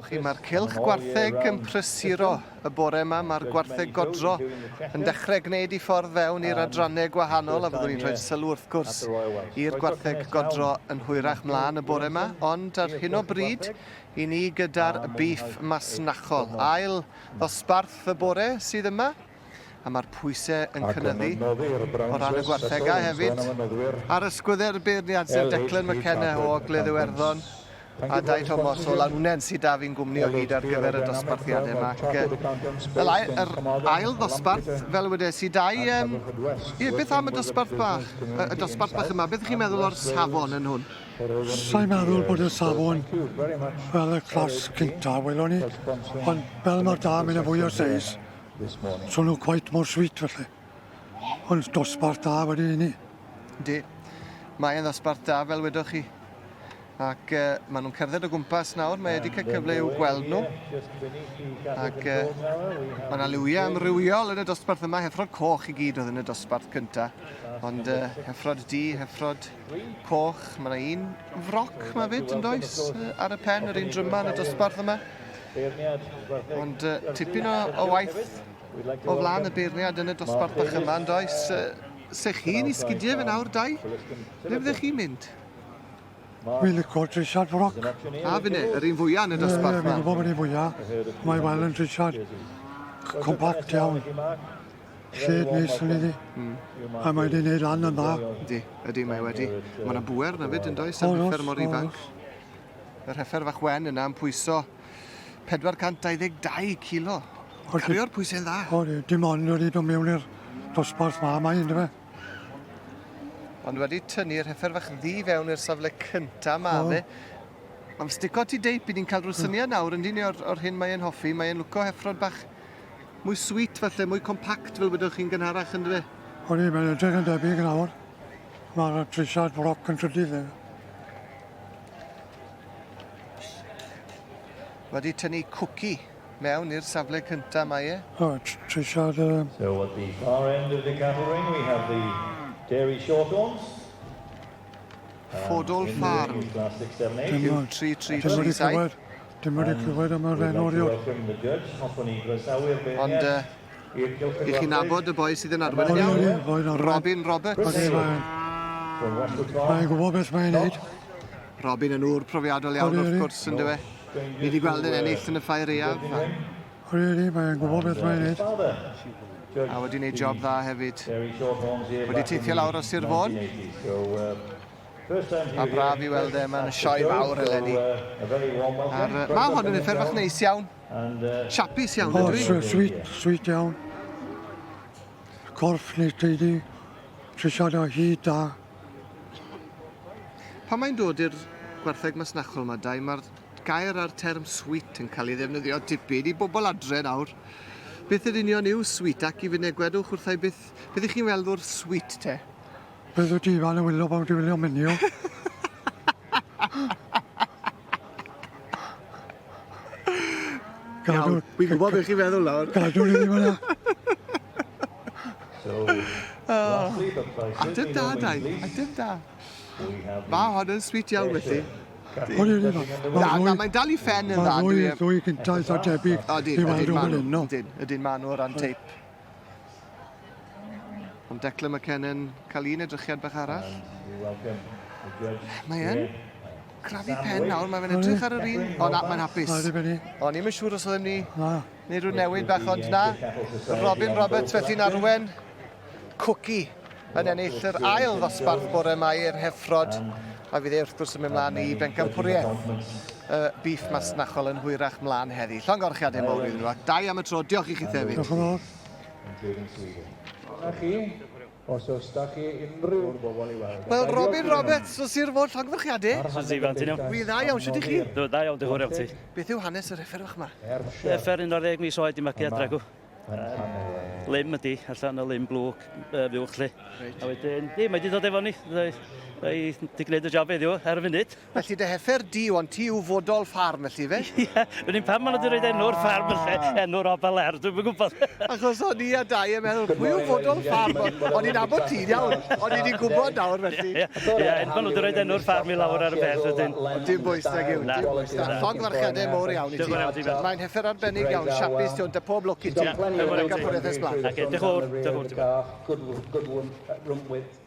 Welwch chi, mae'r cylch gwartheg yn prysuro y bore yma. Mae'r gwartheg godro yn dechrau gwneud i ffordd fewn i'r adrannau gwahanol, a fyddwn ni'n rhoi sylw wrth gwrs i'r gwartheg godro yn hwyrach mlaen y bore yma. Ond ar hyn o bryd, i ni gyda'r bîff masnachol. Ail ddosbarth y bore sydd yma, a mae'r pwysau yn cynyddu o ran y gwartheg a hefyd ar ysgwydde'r beirniad sef Declan McKenna o Ogledd Iwerddon a Dai Thomas o Lanwnen sydd da fi'n gwmni o hyd ar gyfer y dosbarthiadau yma. Ac fel yr ail ddosbarth, fel wedes i, Dai, um, ie, beth am y dosbarth bach, y dosbarth bach yma, beth ych chi'n meddwl o'r safon yn hwn? Sai'n meddwl bod y safon fel y clas cynta welon ni, ond fel mae'r da mynd yn fwy o seis, so nhw quite mor sweet felly. Ond dosbarth da wedi i ni. Yndi. Mae e'n ddosbarth da fel wedoch chi. Ac uh, maen nhw'n cerdded o gwmpas nawr, mae wedi cael cyfle i'w gweld nhw. Ac uh, mae yna liwiau amrywiol yn y dosbarth yma, heffrod coch i gyd oedd yn y dosbarth cyntaf. Ond uh, heffrod du, heffrod coch, mae yna un froc yma fyd yn does, ar y pen, yr un dryma yn y dosbarth yma. Ond uh, tipyn o, o waith o flaen y beirniad yn y dosbarth bach yma, yn does? Uh, se chi'n i sgidiau fe nawr, Dai? Ble fyddech chi'n mynd? Fi'n lico trisiad froc. A finne, yr un fwya yn y dosbarth ma. Ie, fi'n gwybod bod un fwya. Mae weld yn trisiad compact iawn. Lled neis yn iddi. Mm. A mae wedi gwneud lan yn dda. Ydy, ydy, mae wedi. Mae yna bwer na fyd yn does, am heffer mor ifanc. Yr heffer fach wen yna yn pwyso 422 kilo. Cario'r pwysau'n dda. O, dim ond wedi dod mewn i'r dosbarth ma, mae, ynddo fe? Ond wedi tynnu'r heffer fach ddu fewn i'r safle cynta ma oh. fe. Mae'n stico ti deip, i ni'n cael rhyw syniad nawr yndyn ni o'r, or hyn mae'n hoffi. Mae'n lwco heffrod bach mwy sweet falle, mwy compact fel byddwch chi'n gynharach ynddo fe. O'n i, mae'n edrych yn debyg nawr. Mae'r trisiad roc yn trydydd. Wedi tynnu cwci Mewn i'r safle cynta mae e. O, trisiad... Um... So at the far end of the cattle ring we have the Dairy Shorthorns. Ffodol Farm. Yw 3337. Dim wedi clywed am yr enw erioed. Ond uh, i chi'n nabod y boi sydd yn arwain yn iawn? Robin Roberts. Mae'n gwybod beth mae'n neud. Robin yn ŵr profiadol iawn wrth gwrs yn dywe. Ni wedi gweld yn ennill yn y ffair aeaf. Odi, odi, mae'n gwybod beth mae'n neud. A wedi gwneud job dda hefyd. Wedi teithio lawr o Sir Fôn. A braf i weld e, mae'n sioe fawr eleni. A'r, mae hon yn effer fach neis iawn. Siapus iawn, ydw i? O, sweet, sweet iawn. Corff neu teulu, trisiad o hyd da. Pan mae'n dod i'r gwartheg masnachol 'ma, Dai, mae'r gair a'r term sweet yn cael ei ddefnyddio tipyn i bobl adre nawr. Beth yn union yw sweet ac i finne gwedwch wrtha i beth, beth ych chi'n weld wrth sweet te? Beth wyt ti fan y wylo pan wyt ti'n wylio menu? Gadw... Fi'n gwybod beth chi'n feddwl nawr. Gadw ni ddim yna. Oh. Ateb da, Dai. Ateb da. Mae hon yn sweet iawn felly. Na, na, mae'n dal i ffen yn dda. Mae'r ddwy gynta eitha tebyg i weld nhw fan hyn, no? Ydyn, ydyn, maen nhw o ran teip. Ond Declan McKenna'n cael un edrychiad bach arall. Mae yn crafu pen nawr, mae fe'n edrych ar yr un. O na, mae'n hapus. O, ni'n yn siŵr os oeddem ni neu rhyw newid bach, ond na. Robin Roberts felly'n arwen Cookie yn ennill yr ail ddosbarth bore yma i'r Heffrod, a fydd e wrth gwrs yn mynd mlaen i bencampwriaeth y bîff masnachol yn hwyrach mlaen heddi. Llongyfarchiadau mawr iddyn nhw, ac dau am y tro, diolch i chi hefyd. Diolch yn fawr. Na chi, os oes da chi unrhyw bobl i weld. Wel, Robin Roberts o Sir Fôn, llongyfarchiadau. Sut Ifan, ti'n iawn? Wi dda iawn, sut ych chi? Dwi dda iawn, diolch yn fawr iawn ti. Beth yw hanes yr heffer fach yma? Heffer 11 mis oed i magu adra, gww. Lim ydi, allan o lim blwc fuwch lle. Reit. A wedyn, di, mae di dod efo ni. Mae di gwneud y job heddiw ar y funud. Felly dy heffer di, ond ti yw fodol ffarm felly, fe? Ie, wedyn pam maen nhw wedi rhoi enw'r ffarm yn lle, enw'r Obaler, dwi'm yn gwybod. Achos o'n i a Dai yn meddwl, pwy yw fodol ffarm? O'n i'n nabod ti'n iawn, o'n i wedi gwybod nawr felly. Ie, ie, maen nhw wedi rhoi enw'r ffarm i lawr ar y peth wedyn. Ond dim bwys nag yw, dim bwys. Na, llongyfarchiadau mowr iawn i ti. Mae'n heffer arbennig iawn, siapus ti, ond dy pob lwc i ti. Diolch yn fawr iawn ti. Ac yn Ocê, diolch yn fawr, diolch yn fawr. Good, good one, rump width.